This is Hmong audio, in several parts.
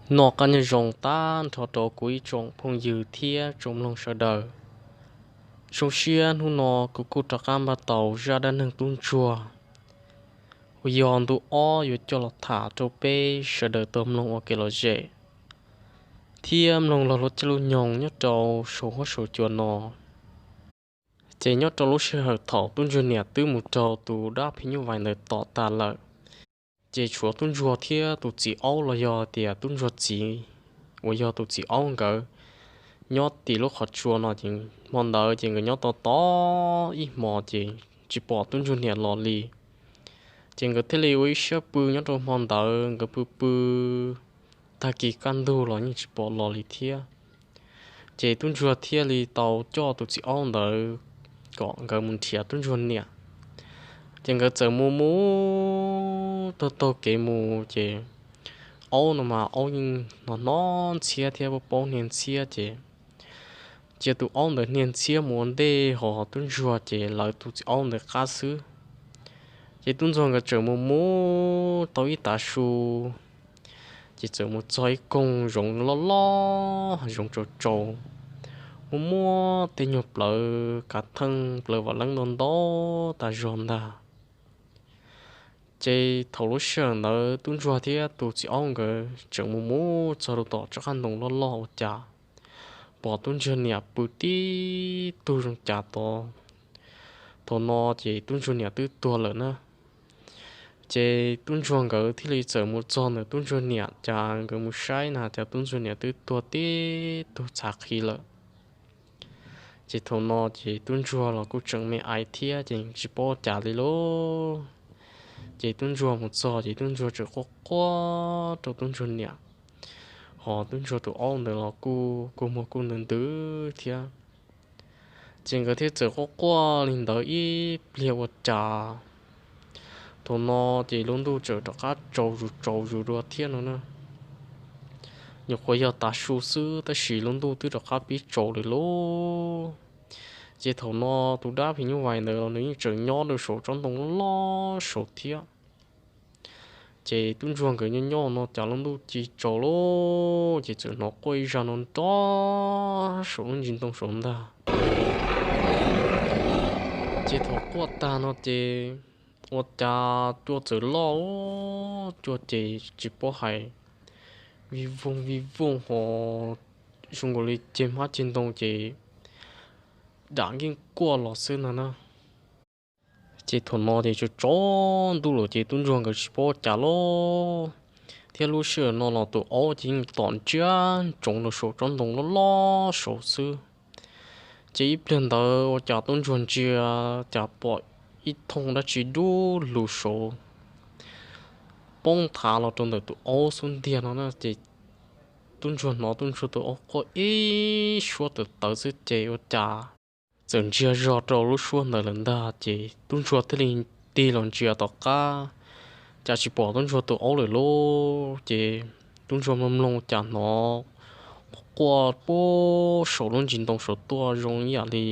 Noj qab nyob zoo tag nrho rau kuv ib tsoom phooj ywg thiab tsoom mloog sawv daws. Zoo siab hnub no kuv kuj rov qab npaj tau zaj dab neeg tub ntsuag uas yog ntu ob yuav coj los tham rau peb sawv daws tau mloog ua kev lom zem thiab mloog log lub caij lub nyoog nyob rau saum huab saum cua no. Ces nyob rau lub sij hawm thaum tub ntsuag niam twb mus raug tus dab phim nyuj vais ntawd tom tag lawm, ces tshuav tub ntsuag thiab tus txiv aub los yog tias tub ntsuag txiv uas yog tus txiv aub nkawd nyob tim lub qhov tsua no. Ces hmo ntawd ces nkawd nyob tos tos ib hmos ces tsis pom tub ntsuag niam los li. Ces nkawd thiaj li ua ib siab pw nyob rau hmo ntawd, nkawd pw pw tag kis kaj ntug los yeej tsis pom los li thiab. Ces tub ntsuag thiaj li tau coj tus txiv aub ntawd kom nkawd mus nrhiav tub ntsuag niam. Ces nkawd txawm mus mus taug taug kev mus ces aub no mas aub yeej hnov hnov ntxhiab thiab paub paub hnia ntxhiab ces cia tus aub ntawd hnia ntxhiab mus ua ntej ho tub ntsuag ces lawv tus txiv aub ntawd qab xwb. Ces tub ntsuag nkawd txawm mus mus tau ib tav su, ces txawm mus txog ib koog zoov loj loj, zoov tsaus tsaus, muaj muaj tej nyuag plawv kav theej plawv vam leeb ntau ntau tas zog ntag. Ces thaum lub sij hawm ntawd tub ntsuag thiab tus txiv aub nkawd tseem mus mus txog rau tom tsob qab ntoo loj loj ua cas pom tub ntsuag niam pw tib tug zoo cas tod. Thaum no ces tub ntsuag niam twb tuag lawm na. Ces tub ntsuag nkawd thiaj li txawm mus txog ntawm tub ntsuag niam, cas nkawd mus saib na cas tub ntsuag niam twb tuag tib tug txhav qhi lawm. Ces thaum no ces tub ntsuag los kuj tseem me aiv thiab ces tsis paub ua cas li lauj. Ces tub ntsuag mus txog ces tub ntsuag tseem quaj quaj rau tub ntsuag niam, ho tub ntsuag tus aub ntawd los kuj kua muag kuj ntws ntws thiab. Ces nkawd thiaj txawm quaj quaj li ntawd ib pliag ua cas thaum no ces lub ntuj txawm rov qab tsaus zus tsaus zus dua thiab no na. Nyuam qhuav yog tav su xwb tab sis lub ntuj twb rov qab pib tsaus lawm lauj. Ces thaum no tus dab phim nyuj vais ntawd los nws yeej tseem nyob rau saum tsob ntoo loj saud thiab. Ces tub ntsuag nkawd nyob nyob no cas lub ntuj ci tsaus lauj, ces txawm hnov quaj ib zaj no nrov saum lub ntsis ntoo saud ntag. Ces thaum quaj tag no ces ua cas cua txawm loj, cua ces tsis paub hais, vij voog vij voog ho zoo nkaus li ceg hmab ceg ntoo ces dam nkeej kuaj los xwb ntag na. Ces thaum no ces tsaus tsaus ntuj lawm ces tub ntsuag nkawd tsis paub ua cas lauj, thiab lub sij hawm no los tus aub ces yeej tom ntsia ntsoov rau saum tsob ntoo loj loj saud xwb. Ces ib pliag ntawd ua cas tub ntsuag ntsia cas pom ib thooj dab tsi dub lug saud poob nthav los rau ntawm tus aub xub ntiag no na. Ces tub ntsuag hnov tub ntsuag tus aub quaj ib suab tawv tawv xwb ces ua cas txawm ntsiag zog rau lub suab ntawd lawm ntag. Ces tub ntsuag thiaj li tig los ntsia tom qab, cas tsis pom tub ntsuag tus aub lawm lauj. Ces tub ntsuag mloog mloog cas hnov quaj puag saum lub ntsis ntoo saud tuaj zoo ib yam li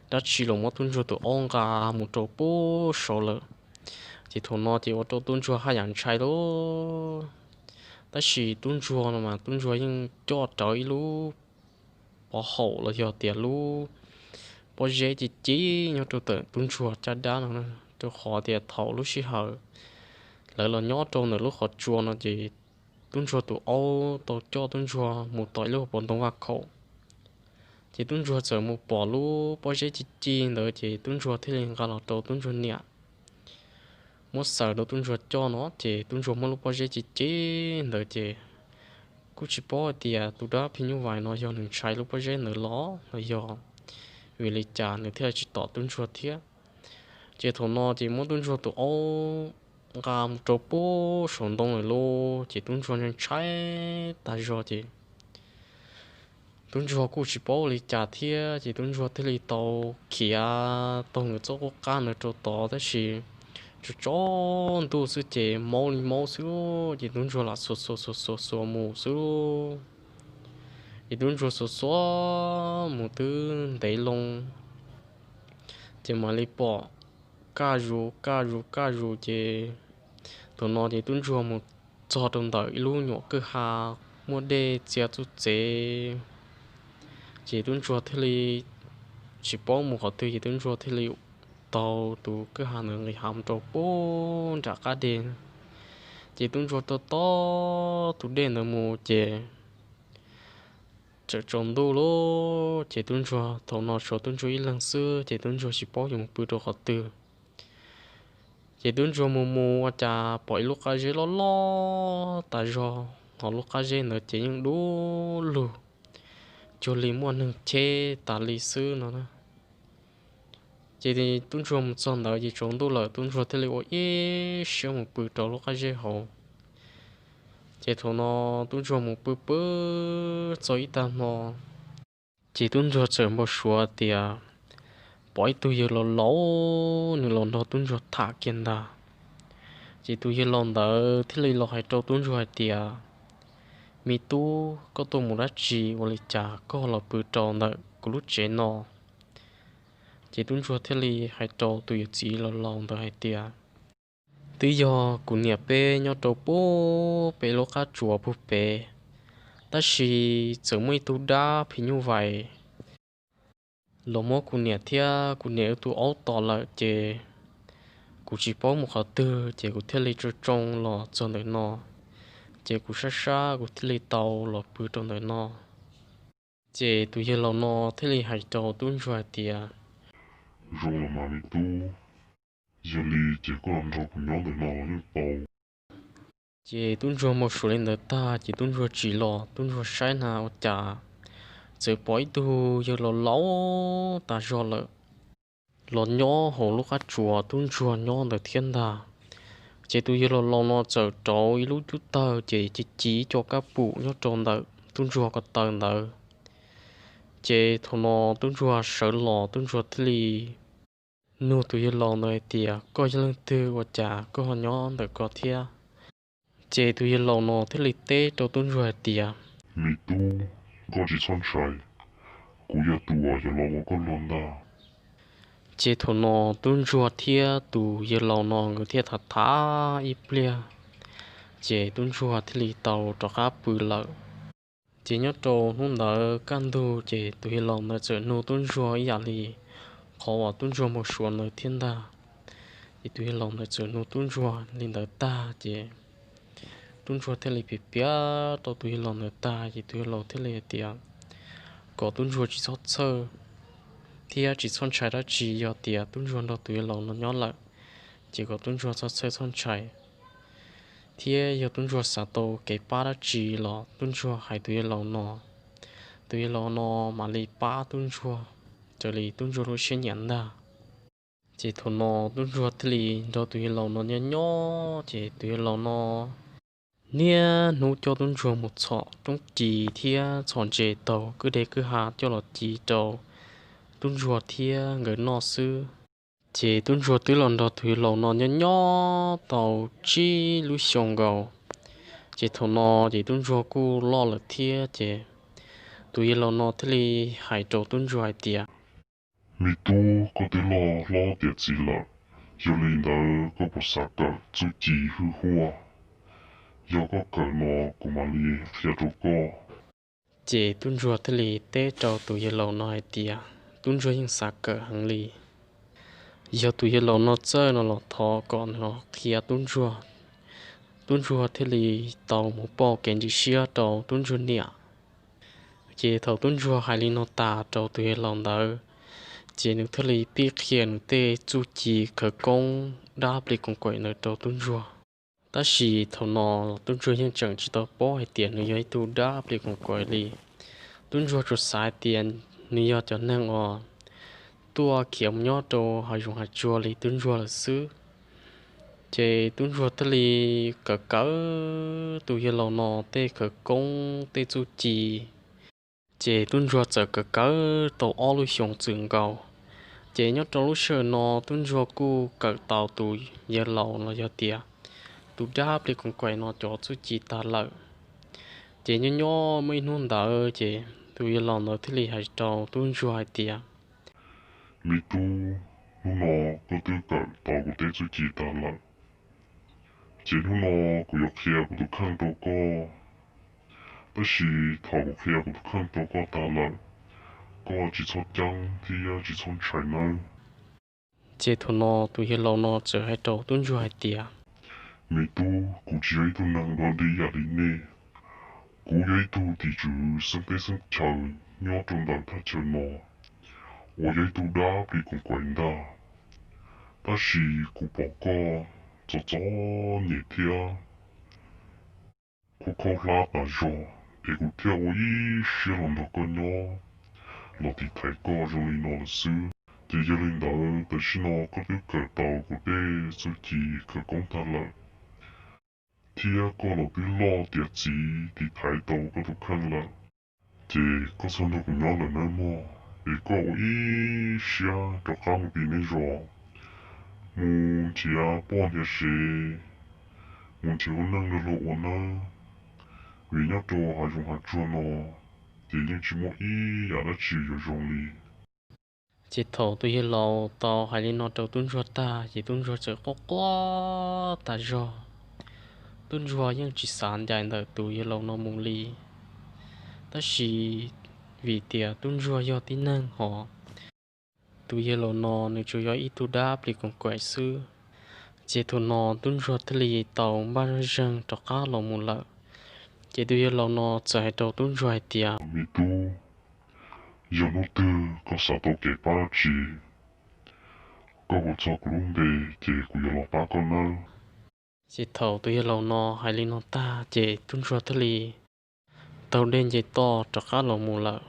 dab tsi los muab tub ntsuag tus aub nqa mus rau puag saud lawm. Ces thaum no ces ua rau tub ntsuag haj yam ntshai lauj. Tab sis tub ntsuag no mas tub ntsuag yeej coj rawv ib lub pov haum los yog tias lub pob zeb ci ci nyob rau ntawm tub ntsuag caj dab no, rau qhov tias thaum lub sij hawm lawv los nyob rau ntawm lub qhov tsua no ces tub ntsuag tus aub tau coj tub ntsuag mus tom ib lub hauv paus ntoo vaj khaum. Ces tub ntsuag txawm mus pom lub pob zeb ci ci ntawd ces tub ntsuag thiaj li nqa los rau tub ntsuag niam muab xaws rau tub ntsuag coj no. Ces tub ntsuag muab lub pob zeb ci ci ntawd ces kuj tsis paub hais tias tus dab phim nyuj vais no yog nws ntshai lub pob zeb ntawd los los yog vim li cas nws thiaj tsis tom tub ntsuag thiab. Ces thaum no ces muab tub ntsuag tus aub nqa mus rau puag saum ntoo lawm lauj, ces tub ntsuag ntshai tas zog ces tub ntsuag kuj tsis paub ua li cas thiab ces tub ntsuag thiaj li tau khiav taug nkawd txoj qub qab ntawd rau tod tab sis tsaus tsaus ntuj xwb ces maub li maub xwb, ces tub ntsuag lam xuas xuas xuas xuas xuas mus xwb. Ces tub ntsuag xuas xuas mus twb ntev loo ces mam li pom kaj zus kaj zus kaj zus ces thaum no ces tub ntsuag mus txog rau ntawm ib lub nyuam kwj ha muaj dej txia txuj txev. Ces tub ntsuag thiaj li tsis paub mus qhov twg, ces tub ntsuag thiaj li taug tus kwj ha ntawd nqis hav mus rau pem nram qab deg. Ces tub ntsuag taug taug tus dej ntawd mus ces txawm tsaus ntuj lawm. Ces tub ntsuag thaum no tshuav tub ntsuag ib leeg xwb, ces tub ntsuag tsis paub yuav mus pw rau qhov twg. Ces tub ntsuag mus mus ua cas pom ib lub qab zeb loj loj tas zog, hos lub qab zeb ntawd ces yeej dub lug, cuag li muaj neeg cheb tas li xwb no. Ces tub ntsuag mus txog ntawd ces tsaus ntuj lawm, tub ntsuag thiaj li ua ib siab mus pw rau lub qab zeb hauv. Ces thaum no tub ntsuag mus pw pw txog ib tag hmo, ces tub ntsuag txawm npau suav tias pom ib tug yawg laus laus, nws los nrog tub ntsuag tham kiag ntag. Ces tus yawg laus ntawd thiaj li los hais rau tub ntsuag hais tias, me tub, koj tuaj mus dab tsi ua li cas koj los pw rau ntawm kuv lub tsev no? Ces tub ntsuag thiaj li hais rau tus yawm txiv laus laus ntawd hais tias, twb yog kuv niam peb nyob rau pub pem lub qab tsuas pub pem, tab sis txawm muaj ib tug dab phim nyuj vais los muab kuv niam thiab kuv niam wb tus aub tom lawm, ces kuv tsis paub mus qhov twg, ces kuv thiaj li tsoo tsoo los txog ntawm no, ces kuv sab sab kuv thiaj li tau los pw rau ntawm no. Ces tus yawg laus no thiaj li hais rau tub ntsuag hais tias, zoo los mas me tub, yog li ces koj los nrog kuv nyob ntawm no los yeej tau. Ces tub ntsuag npau suav li ntawd tag ces tub ntsuag tsim los, tub ntsuag saib na ua cas txawm pom ib tug yawg laus laus tas zog lawm los nyob hauv lub qab tsuas tub ntsuag nyob ntawd thiab ntag. Ces tus yawg laus laus no txawm rauv ib lub cub tawg ces ci ci ib co kab pum nyob rau ntawm tub ntsuag ko taw ntawd. Ces thaum no tub ntsuag sawv los, tub ntsuag thiaj li nug tus yawg laus ntawd hais tias, koj yog leej twg ua cas koj ho nyob ntawm ko thiab? Ces tus yawg laus no thiaj li teb rau tub ntsuag hais tias, me tub, koj tsis txhob ntshai, kuv yog tus uas yuav los ua koj luag ntag. Ces thaum no tub ntsuag thiab tus yawg laus no nkawd thiaj tham tham ib pliag, ces tub ntsuag thiaj li tau rov qab pw lawm. Ces nyob rau hnub ntawd kaj ntug ces tus yawg laus ntawd txawm nug tub ntsuag ib yam li qhov uas tub ntsuag npau suav ntawd thiab ntag. Ces tus yawg laus ntawd txawm nug tub ntsuag li ntawd tag ces tub ntsuag thiaj li piav piav rau tus yawg laus ntawd tag ces tus yawg laus thiaj li hais tias kom tub ntsuag tsis txhob txhawj thiab tsis txhob ntshai dab tsi, yog tias tub ntsuag nrog tus yawg laus no nyob lawm, ces kom tub ntsuag txhob txhawj txhob ntshai, thiab yog tub ntsuag xav tau kev pab dab tsi los tub ntsuag hais tus yawg laus no, tus yawg laus no mam li pab tub ntsuag raws li tub ntsuag lub siab nyiam ntag. Ces thaum no tub ntsuag thiaj li nrog tus yawg laus no nyob nyob ces tus yawg laus no niaj hnub coj tub ntsuag mus txhom roob ci thiab txhom ntses taug kwj deg kwj ha coj los ci rau tub ntsuag thiab nkawd noj xwb. Ces tub ntsuag twb los nrog tus yawg laus no nyob nyob tau tsib lub xyoo nkaus. Ces thaum no ces tub ntsuag kuj loj lawm thiab ces tus yawg laus no thiaj li hais rau tub ntsuag hais tias, me tub, koj twb loj hlob tiav txiv lawm, yog li ntawd koj puas xav kawm txuj ci hwj huaj? Yog koj kawm no kuv mam li qhia rau koj. Ces tub ntsuag thiaj li teb rau tus yawg laus no hais tias tub ntsuag yeej xav kawm heev li. Yog tus yawg laus no txawj no los thov kom nws qhia tub ntsuag. Tub ntsuag thiaj li tau mus pauj kev ntxim siab rau tub ntsuag niam. Ces thaum tub ntsuag hais li no tas rau tus yawg laus ntawd, ces nws thiaj li pib qhia nws tej txuj ci khawv koob dab plis koos kaim ntawd rau tub ntsuag. Tab sis thaum no tub ntsuag yeej tseem tsis tau paub hais tias nws yog ib tug dab plis koos kaim li. Tub ntsuag tsuas xav hais tias nws yog cov neeg uas tuaj khiav mus nyob rau hav zoov hav tsuag li tub ntsuag lawm xwb. Ces tub ntsuag thiaj li kawm kawm tus yawg laus no tej khawv koob tej txuj ci. Ces tub ntsuag txawm kawm kawm tau ob lub xyoos txwm nkaus. Ces nyob rau lub sij hawm no tub ntsuag kuj kawm tau tus yawg laus los yog tias tus dab plis koos kaim no cov txuj ci tag lawm. Ces nyob nyob muaj ib hnub ntawd ces tus yawg laus ntawd thiaj li hais rau tub ntsuag hais tias, me tub, hnub no koj twb kawm tau kuv tej txuj ci tag lawm, ces hnub no kuv yuav qhia kuv tus kheej rau koj. Tab sis thaum kuv qhia kuv tus kheej rau koj tag lawm, koj tsis txhob ceeb thiab tsis txhob ntshai nawb. Ces thaum no tus yawg laus no txawm hais rau tub ntsuag hais tias, Me tub, kuv tsis yog ib tug neeg dog dig ib yam li nej. Kuv yog ib tug tim tswv xeeb teb xeeb chaw nyob rau ntawm thaj chaw no uas yog ib tug dab plis koos kaim ntag. Tab sis kuv pom koj txom txom nyem thiab kuj khaub hlab tas zog, es kuv thiaj ua ib siab los nrog koj nyob, los tiv thaiv koj zoo li no lawm xwb. Ces yog li ntawd, tam sim no koj twb kawm tau kuv tej txuj ci khawv koob tag lawm, thiab koj los twb loj tiav txiv tiv thaiv tau koj tus kheej lawm, ces koj txhob nrog kuv nyob lawm nawb mog. Es koj ua ib siab rov qab mus tim nej zos, mus nrhiav poj nrhiav sev, mus nrhiav lub neej nrog luag ua nawb, vim nyob rau hav zoov hav tsuag no ces yeej tsis muaj ib yam dab tsi yuav zoo li. Ces thaum tus yawg laus tau hais li no rau tub ntsuag tag, ces tub ntsuag txawm quaj quaj tas zog. Tub ntsuag yeej tsis xav ncaim ntawm tus yawg laus no mus li. Tab sis vim tias tub ntsuag yog tib neeg hos tus yawg laus no nws tsuas yog ib tug dab plis koos kaim xwb, ces thaum no tub ntsuag thiaj li tau npaj zoj zeeg rov qab los mus lawm. Ces tus yawg laus no txawm hais rau tub ntsuag hais tias, Me tub, yog hnub twg koj xav tau kev pab dab tsi, koj hu txog kuv lub npe, ces kuv yuav los pab koj nawb. Ces thaum tus yawg laus no hais li no tag, ces tub ntsuag thiaj li taug dej nce toj rov qab los mus lawm.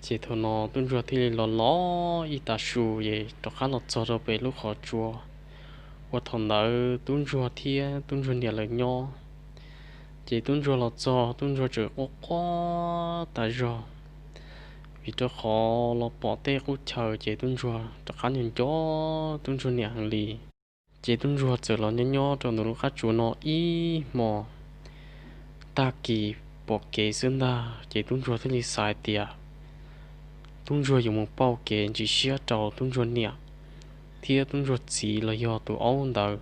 Ces thaum no tub ntsuag thiaj li los los ib tav su es rov qab los txog rau pem lub qhov tsua uas thaum ntawd tub ntsuag thiab tub ntsuag niam lawv nyob. Ces tub ntsuag los txog, tub ntsuag tseem quaj quaj tas zog, vim rau qhov los pom tej qub chaw ces tub ntsuag rov qab nco nco tub ntsuag niam heev li. Ces tub ntsuag txawm los nyob nyob rau ntawm lub qab tsua no ib hmos, tag kis pom kev xwb ntag, ces tub ntsuag thiaj li xav hais tias tub ntsuag yuav mus pauj kev ntxim siab rau tub ntsuag niam thiab tub ntsuag txiv los yog tus aub ntawd.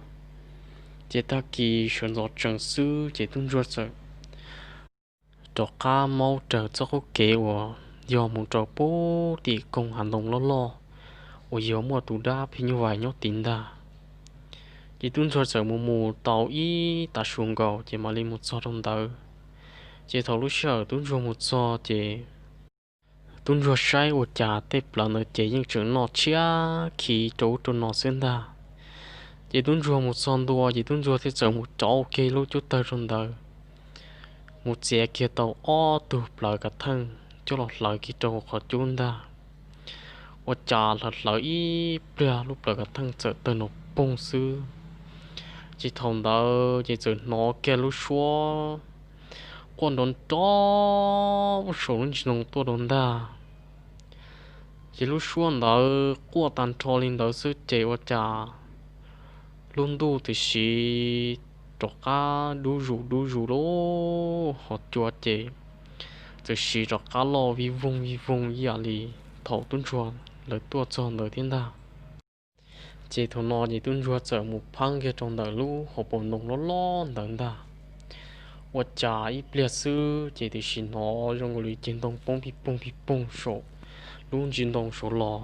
Ces tag kis sawv ntxov tsees xwb, ces tub ntsuag txawm rov qab maub raws txoj qub kev uas yog mus rau pub tim koog hav ntoo loj loj uas yog muaj tus dab phim nyuj vais nyob tid ntag. Ces tub ntsuag txawm mus mus tau ib tav su nkaus, ces mam li mus txog rau ntawd. Ces thaum lub sij hawm tub ntsuag mus txog, ces tub ntsuag saib ua cas tej plawv ntawd ces yeej tseem noj tshiab khiv rau ub rau no xwb ntag. Ces tub ntsuag mus txog ntua, ces tub ntsuag thiaj txawm mus cov ua kiag lub cub tawg rau ntawd, mus txiav kiag tau ob tug plawv kav theej coj los hlawv kiag rau qhov cub ntag. Ua cas hlawv hlawv ib pliag lub plawv kav theej txawm tawg nrov poog xwb. Ces thaum ntawd ces txawm hnov kiag lub suab quaj nrov nrov saum lub ntsis ntoo tuaj rau ntag. Ces lub suab ntawd quaj tag nrho li ntawd xwb ces ua cas lub ntuj txawm siv rov qab dub zus dub zus lub hauv cua ces txawm siv rov qab loj vij voog vij voog ib yam li thaum tub ntsuag lawv tuaj txog ntawd thiab ntag. Ces thaum no ces tub ntsuag txawm mus pheeb kiag rau ntawm lub hauv paus ntoo loj loj ntawd ntag. Ua cas ib pliag xwb ces txawm hnov zoo nkaus li ceg ntoo poob pij poog pij poog saum lub ntsis ntoo saud los.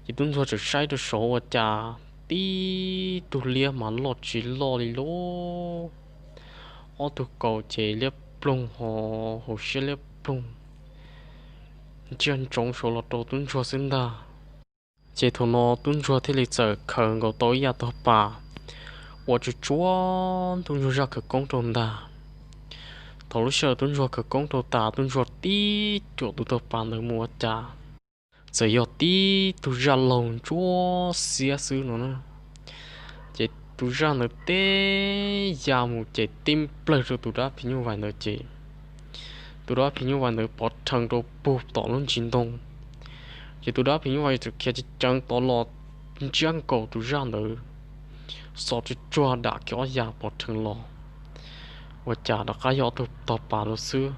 Ces tub ntsuag txawm saib rau saud ua cas tib tug liab mas loj tsis loj li lub, ob tug kaus ces liab ploog ho hauv siab liab ploog, ntsia ntsoov saud los rau tub ntsuag xwb ntag. Ces thaum no tub ntsuag thiaj li txawm khaws nkaus tau ib yav tog pas uas tsuas tsuav tub ntsuag zaj khawv koob rau ntag. Thaum lub sij hawm tub ntsuag khawv koob rau tas, tub ntsuag tib cuam tus tog pas ntawd mus ua cas txawm yog tib tug zaj laug ntsuab xiab xwb no na. Ces tus zaj ntawd teb ya mus ces tib nplawg rau tus dab phim nyuj vais ntawd ces tus dab phim nyuj vais ntawd pov rhees rau puag tom lub ntsis ntoo. Ces tus dab phim nyuj vais txawm khiav ceev ceev tod los ntsiab nkaus tus zaj ntawd, xov tsuag tsuag dam kiag ob yav pov rhees los, ua cas rov qab yog ob tug tog pas lawm xwb.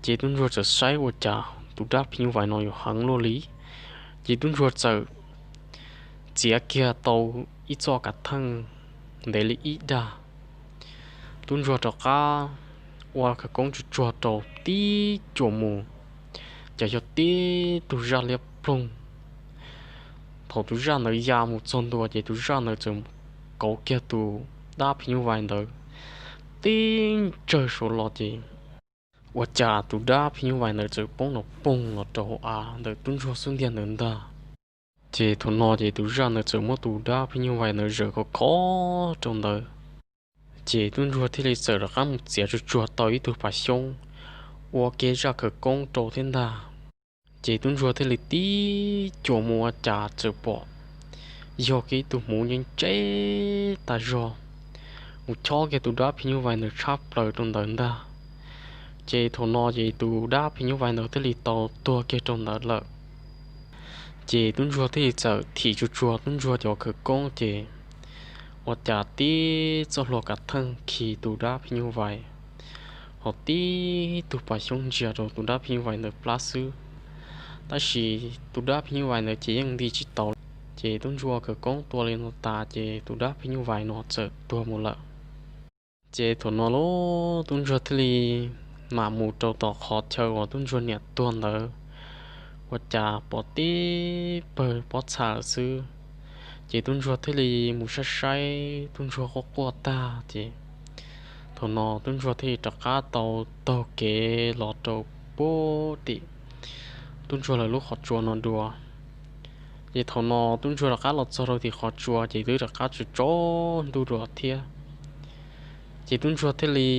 Ces tub ntsuag txawm saib ua cas tus dab phim nyuj vais no yuav heev luaj li. Ces tub ntsuag txawm txiav kiag tau ib txoj kav theej ntev li ib dag. Tub ntsuag rov qab ua khawv koob tsuag tsuag rau tib cuam mus, ces yog tib tug zaj liab ploog. Thaum tus zaj ntawd ya mus txog ntua ces tus zaj ntawd txawm kauv kiag tus dab phim nyuj vais ntawd tib ntsawg saud los ces ua cas tus dab phim nyuj vais ntawd txawm poob nrov poog los rau hauv av ntawm tub ntsuag xub ntiag ntawd ntag. Ces thaum no ces tus zaj ntawd txawm muab tus dab phim nyuj vais ntawd zawm khov khov rau ntawd. Ces tub ntsuag thiaj li txawm rov qab mus txiav tsuag tsuag tau ib tug pas xyoob ua kiag zaj khawv koob rau thiab ntag. Ces tub ntsuag thiaj li tib cuam mus ua cas txawm pom yog kiag ib tug hmuv ntseb tag zog mus chob kiag tus dab phim nyuj vais ntawd tshab plaws rau ntawd ntag. Ces thaum no ces tus dab phim nyuj vais ntawd thiaj li tau tuag kiag rau ntawd lawm. Ces tub ntsuag thiaj li txawm thim tsuag tsuag tub ntsuag cov khawv koob ces ua cas tib txoj hlua kav theej khi tus dab phim nyuj vais, ho tib tug pas xyoob ntsia rau tus dab phim nyuj vais ntawd plab xwb. Tab sis tus dab phim nyuj vais ntawd ces yeej nti tsis tau. Ces tub ntsuag khawv koob tua li no tas ces tus dab phim nyuj vais no txawm tuag mus lawm. Ces thaum no los tub ntsuag thiaj li mam mus rau tom qhov chaw uas tub ntsuag niam tuag ntawd, ua cas pom tib pawg pob txha lawm xwb. Ces tub ntsuag thiaj li mus saib saib tub ntsuag quaj quaj tag ces thaum no tub ntsuag thiaj li rov qab tau taug kev los rau pem tim tub ntsuag lawv lub qhov tsua no dua. Ces thaum no tub ntsuag rov qab los txog rau tim qhov tsua ces twb rov qab tsaus ntuj dua thiab. Ces tub ntsuag thiaj li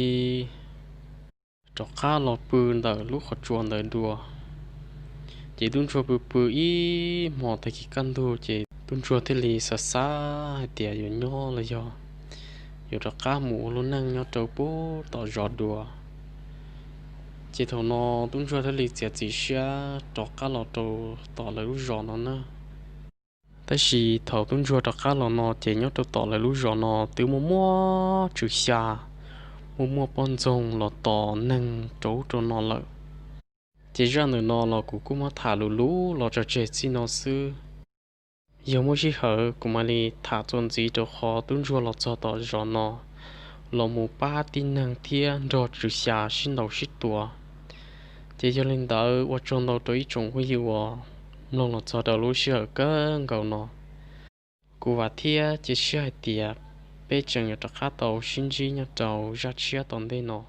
rov qab los pw ntawm lub qhov tsua ntawd dua. Ces tub ntsuag pw pw ib hmos tag kis kaj ntug ces tub ntsuag thiaj li xav xav hais tias yuav nyob los yog yuav rov qab mus ua lub neej nyob rau pem tom zos dua. Ces thaum no tub ntsuag thiaj li txiav txim siab rov qab los rau tom lawv lub zos no na. Tab sis thaum tub ntsuag rov qab los no ces nyob rau tom lawv lub zos no twb muaj muaj tswv xya, muaj muaj poj ntxoog los tos neeg rau ub rau no lawm. Ces zaj ntawm no los kuv kuj muab tham lus lus los tso tseg txij no xwb. Yog muaj sij hawm kuv mam li tham txuas ntxiv rau qhov tub ntsuag los txog tom zos no los mus pab tib neeg thiab nrog tswv xya sib ntaus sib tua. Ces yog li ntawd ua tsaug ntau rau ib tsoom phooj ywg uas mloog los txog rau lub sij hawm kawg nkaus no. Kuv vam thiab cia siab hais tias peb tseem yuav rov qab tau sib ntsib nyob rau zaj tshiab tom ntej no.